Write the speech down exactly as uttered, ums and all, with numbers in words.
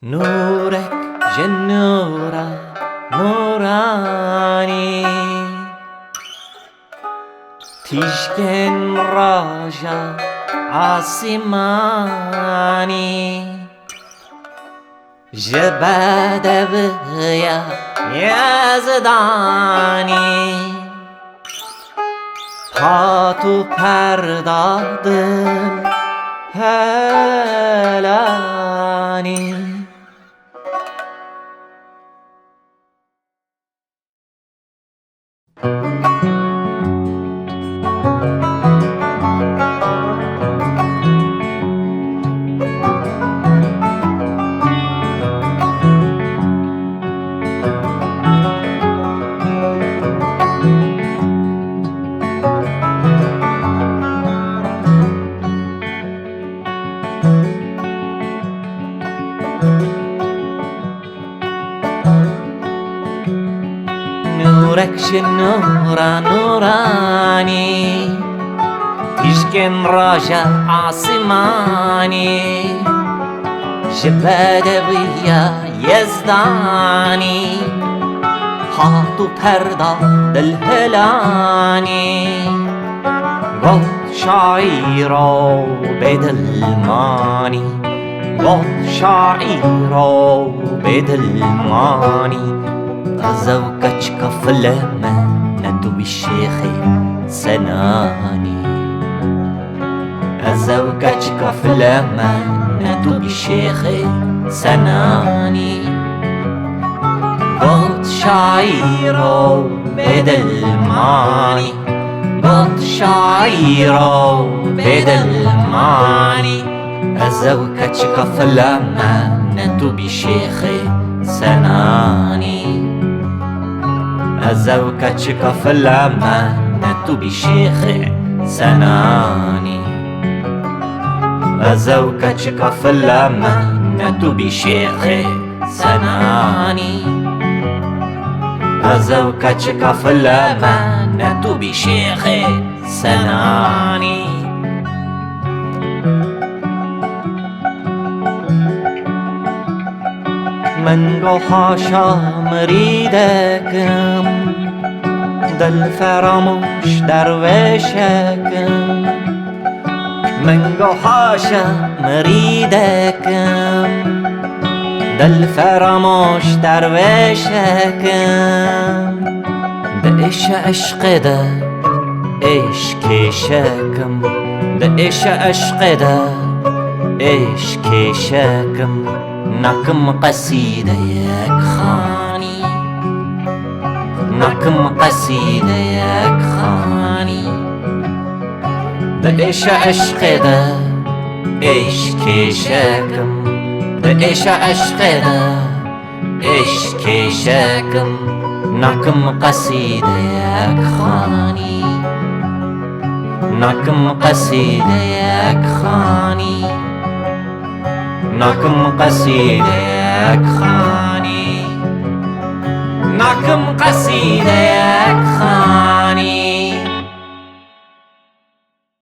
Nûrek ji nûra nûranî, tîşkên roja asîmanî, ji bedewiya Yezdanî. Hat û perda dil helanî. Nûrek ji nûra nûranî, tîşkên roja asîmanî, ji bedewiya Yezdanî, hat û perda dil helanî. Got şaîro bêdilmanî, got şaîro bêdilmanî, ez ew keçika file me, ne tu bî şêxê Senanî. Ez ew keçika file me, ne tu bî şêxê Senanî. Got şaîro bêdilmanî, got şaîro bêdilmanî, ez ew keçika file me, ne tu bî şêxê Senanî. Ez ew keçika file me, ne tu bî şêxê Senanî. Ez ew keçika file me, ne tu bî şêxê Senanî. Ez ew keçika file me, ne tu bî şêxê Senanî. Min go haşa mirîdekim, dil feramoş derwêşekim. Min go haşa mirîdekim, dil feramoş derwêşekim. Di êşa eşqê de êşkêşekim, di êşa eşqê de êşkêşekim. Nakim qesîdeyek xanî, nakim qesîdeyek xanî. Di êşa eşqê de êşkêşekim, di êşa eşqê de êşkêşekim. Nakim qesîdeyek xanî, nakim qesîdeyek xanî. Nakim qesîdeyek xanî, nakim qesîdeyek